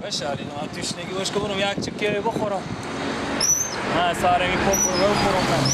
بشالی من تشنگی باش که برم یک چکه بخورم. من سارمی پمپ رو بخورم.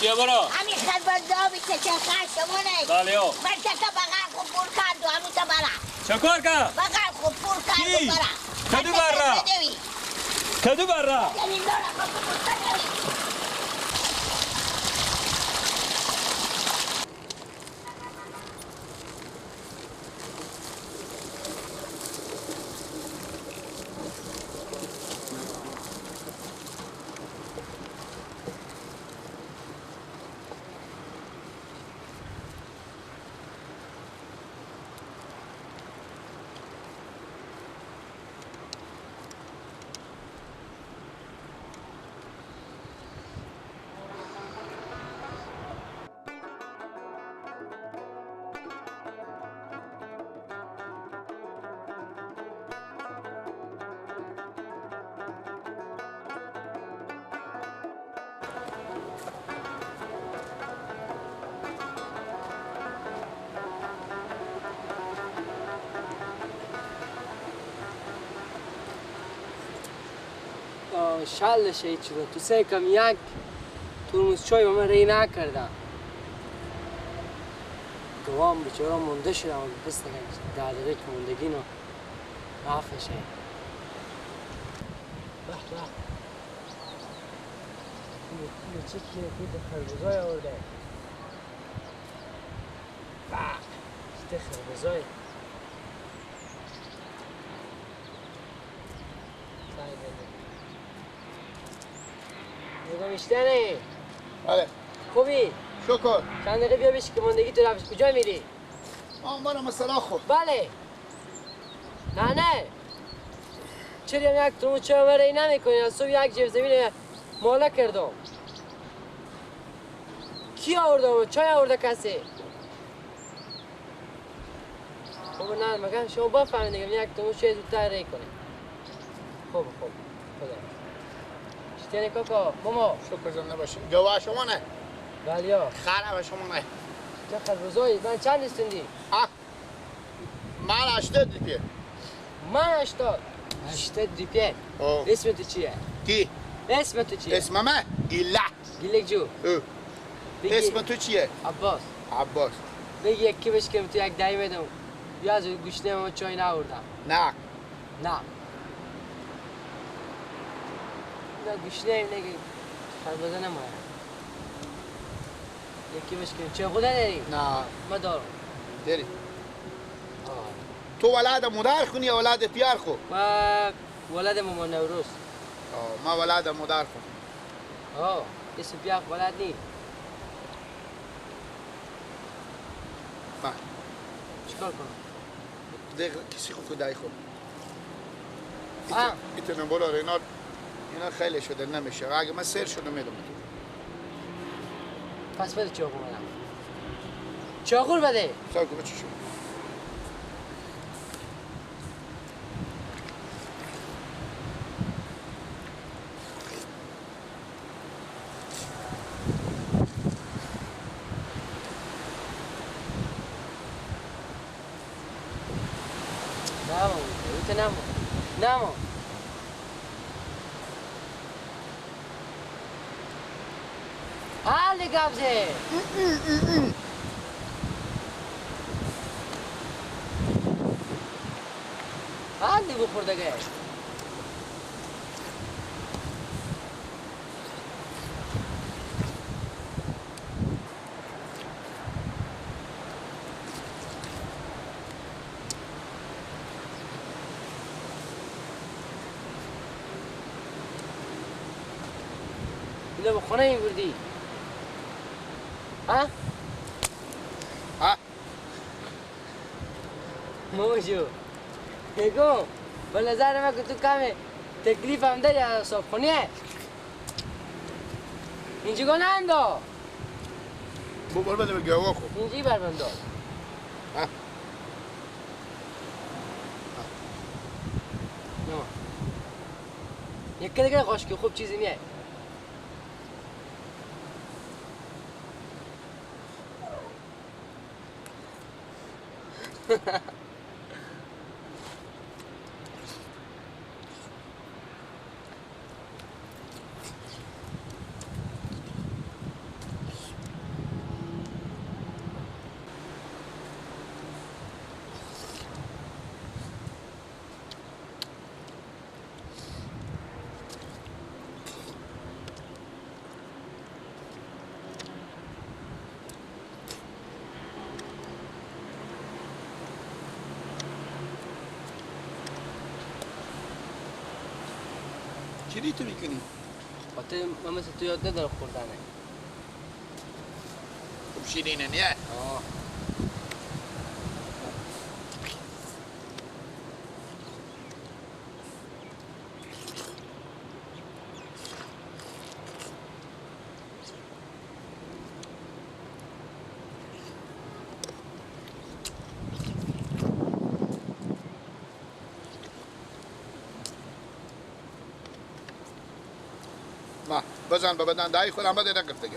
چیه برو؟ همین خربزا بیشه چه خشمونه. بله او. من چه بغل خوب پور کرد و همون تا برا. چه کار کرد؟ بغل خوب پور کرد و برا. کدو برا؟ کدو برا؟ شال شهید شده تو سه کم یک ترمز چای به من ری نکردم. دوام بیچاره مونده شدم بس نگم 10 دقیقه که موندگی نو رفت شه. به به اینو چه کیه که خربزای آورده. به چه خربزای. نگاه میشتنه. بله. خوبی؟ شکر. چند دقیقه بیا بشی که ماندگی تو رفت. کجا میری؟ آن برم مثلا خوب. بله. نه نه. چرا یک ترمز چای برای نمیکنی؟ از صبح یک جیب زمین ماله کردم. کی آورده؟ چای آورده کسی؟ خب نه مگه شما بفهمید دیگه یک ترمز چای زودتر ری کنی. خوب خوب. خدا. شتنی کاکا ماما. شکر زنده باشی. گواه شما نه. بله. خراب شما نه. چه خربزایی؟ من چند استندی؟ من 80 ریپیه. من 80. 80 ریپیه. اسم تو چیه؟ کی؟ اسم تو چیه؟ اسم من گیله. گیلک جو. اسم تو چیه؟ عباس. عباس. بگی یکی بهش که تو یک دهی بدم. یا از گوشنه ما چای نآوردم. نه. نه. نه گوشنه نگی خربزه نماید. یکی بهش که چه خود نداری؟ نه. ما دارم. داری. تو ولاد مادر خونی یا ولاد پیار خو؟ ما ولاد مامان نوروز. ما ولاد مادر خو. اسم پیار ولاد نی. ما. چیکار کنم؟ دیگه کسی خود خدای خو. ایتن بالا اینا اینا خیلی شده نمیشه. اگه من سیر شده میدم تو. پس بده چاقو بدم. چاقو بده. چاقو چی شد؟ نه نه نه حالی قبضه حالی بخور دیگه. اینو به خونه این بردی؟ ها؟ ها؟ موجو نگو به نظر من که تو کمه تکلیف هم داری از صاحبخونه اینجا نندو ببر بده به گوا خب اینجی بر من داد. ها؟ نه یک دیگه خوش که خوب چیزی نیه. چی تو میکنی؟ خاطر من مثل تو یاد ندارم خوردنه. خب شیرینه نیه؟ آه. بزن به بدن دایی خودم بده نگفت دیگه.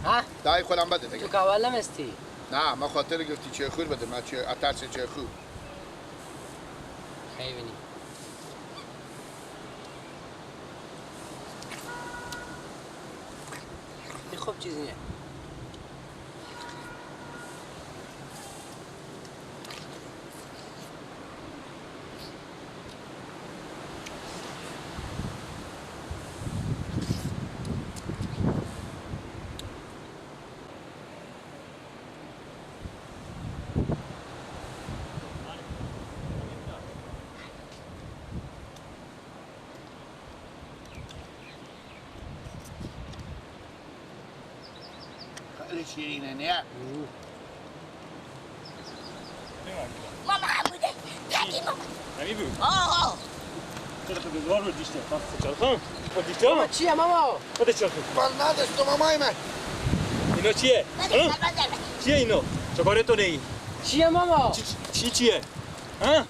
ها؟ دایی خودم بده دیگه. تو که اول نمستی؟ نه ما خاطر گفتی چه خور بده من چه اترس چه خور. خیلی بینی. این خوب چیزی نیه. شیرینه نه؟ ماما بوده یکی ماما نمی بود؟ آه چرا خود بزار رو دیشته چرخم خود دیشته ماما چیه ماما؟ خود چرخم بل نداشت تو مامای من اینا چیه؟ چیه اینا؟ چکاره تو نی؟ چیه ماما؟ چی چیه؟ ها؟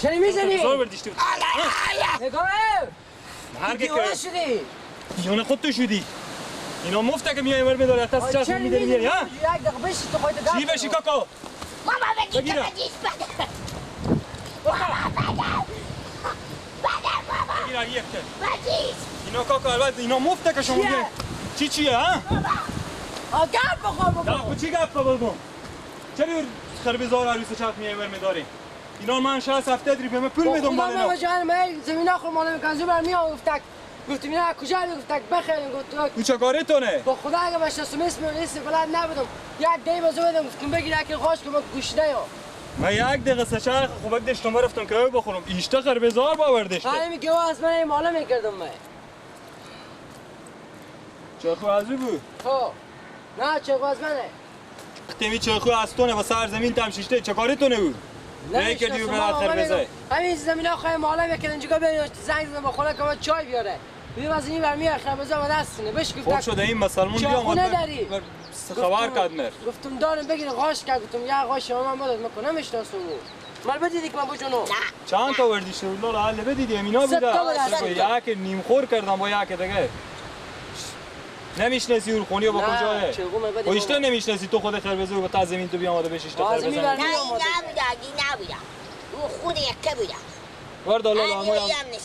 چرا میزنی؟ بزار رو دیشته نگاه هر دیوانه شدی دیوانه خود تو شدی اینا مفته که میای ور میداری از چشم میداری میای ها؟ یک دقیقه بشی تو خودت چی بشی کاکا؟ ماما بگی تو بگیش بده ماما بده بده بابا بگیر یک بگیش اینا کاکا البته اینا مفته که شما میگی چی چیه ها؟ آ گپ بخور بابا نه چی گپ بابا چرا خربزار عروس چرخ میای ور میداری اینا من 6 هفته دری به من پول میدم بالا اینا جان من زمین آخر مال میکنم بر میام گفتک گفتم اینا کجا گفتک بخیر گفت او چه کارتونه با خدا اگه بشناسم اسم بلد نبودم یک دی بازو بدم گفتم بگیر که خوش که من گوشنه یا من یک دقیقه سه چرخ خوبک داشتم رفتم که بخورم ایشته خربزار باوردشته همین میگه از من مالا میکردم من چرخو از او بود خب نه چرخو از منه تمی چرخو از تونه و سر زمین تم شیشته چه کارتونه بود نه کردی و بلد خربزه همین زمین آخه مالا میکردن اینجا ببین زنگ زدم با خدا که من چای بیاره میگم از این بر میاد خربزه و دستونه بهش گفتم خوب شده این مسلمون بیام خبر کرد مر گفتم دارم بگیر قاش کرد گفتم یه قاش من بداد من کنم اشتاسو مال بدیدی که من بجونو چند تا وردی شد لالا حل بدیدی امینا بوده یک نیم خور کردم با یک دیگه نمیشناسی اون خونی با کجاه و ایشتا نمیشناسی تو خود خربزه و با تا زمین تو بیامده بشیش تا خربزه نه نبوده نبوده او خود یکه بوده. وردا لالا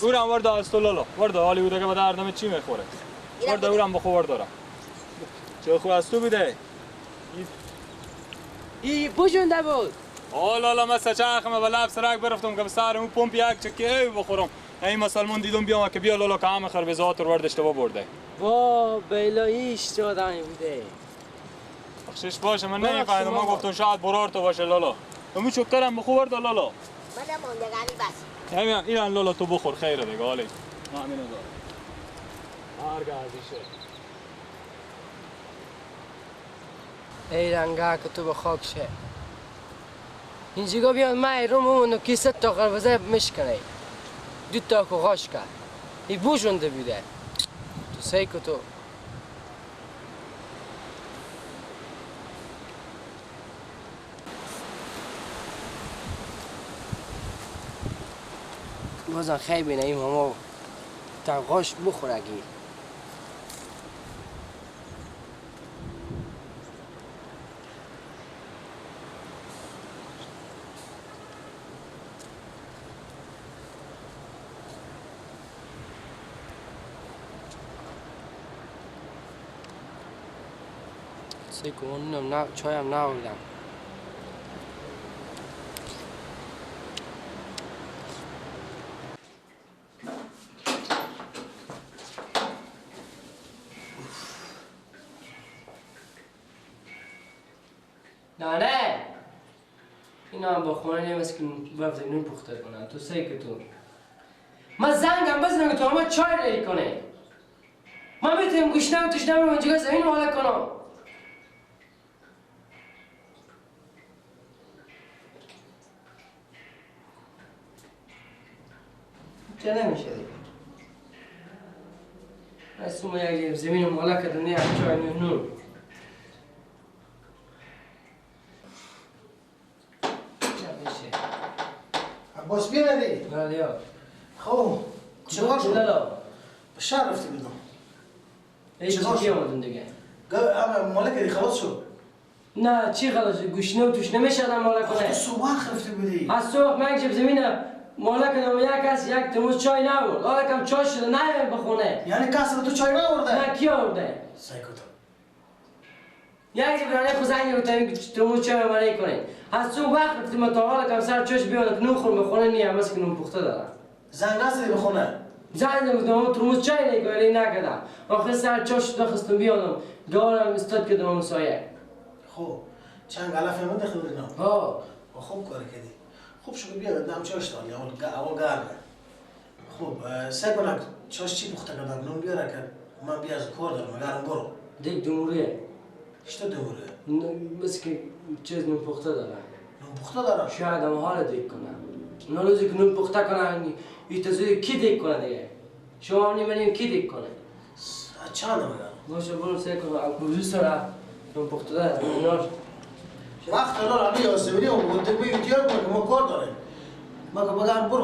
اورم وردا از تو لالا وردا حالی بوده که به دردم چی میخوره؟ وردا اورم بخو وردارم. چه خوب از تو بوده؟ ای بجونده بود. آه لالا من سچخمه و لب سرک برفتم که به سر اون پمپ یک چکه ای بخورم. این مسلمان دیدم بیام که بیا لالا که همه خربزات رو ورد اشتباه برده. وا بیلاییش چه آدمی بوده. بخشش باشه من نمیفهمیدم، من گفتم شاید برار تو باشه لالا. امو چکرم بخو وردا لالا. من ماندگانی بس. همین ایران لالا تو بخور خیره دیگه حالی. من همینو دارم. هرگه ازیشه. ای رنگه که تو به خاک شه. اینجا بیان من ایران بمونم که سه تا خربزه مشکنه. دو تا که غاش کرد. ای بوشونده بوده. تو سعی که تو. بازم خیلی بینه این ماما تا غاش بخور اگه. سیکو اونم نه چایم نآوردم. نه نه اینا هم با خونه نمیست که برفت نون پخته کنن. تو سیکو تو من زنگم بزنم که تو همه چای ری کنه. من میتونم گوشنم تشنم اونجا زمین ماله کنم. چه نمیشه دیگه. از تو یک زمین ماله کردم نه چای نه نون. نمیشه. عباس بیا ندی. بله. خب چه شد؟ لالا به شهر رفتی بودم. چه چی آمدون دیگه؟ اما ماله کردی خلاص شد. نه چی خلاص شد؟ گوشنه و توش نمیشه آدم ماله کنه. تو صبح رفتی بودی. از صبح من که زمینم ماله کردم یک کس یک ترمز چای نبرد. حالا کم چای شده نیایم به خونه. یعنی کس به تو چای نآورده؟ نه کی آورده؟ سعی کن. یک برانه خو زنگ رو ترمز چای ماله کنه. از صبح وقت رفتیم تا حالا کم سر چش بیاد نون خورم به خونه نیم بس که نون پخته دارم. زنگ نزدی به خونه؟ زنگ زدم ترمز چای نگاری نکردم. آخر سر چش دخستم بیادم. دارم استاد کردم همسایه. خب چند غلف هم دخل اینا. ها. خوب کار کردی. خوب شد بیا دم چاش داری اول گرمه. خب سعی کن چاش چی پخته کردم نون بیاره که من بیا از کار دارم گرم برو. دیگ دوموریه. چطور دوموریه؟ مثل که چیز نون پخته داره. نون پخته داره؟ شاید هم حال دیگ کنم. اونا روزی که نون پخته کنن این تزوی کی دیگ کنه دیگه؟ شما هم نمی‌دونیم کی دیگ کنه. چند میگم؟ باشه برو سعی کن دوست داره نون پخته داره اینا. وقت الان همه یاسمینی و بودیم بیار کنه که ما کار داریم. ما که بگم برو.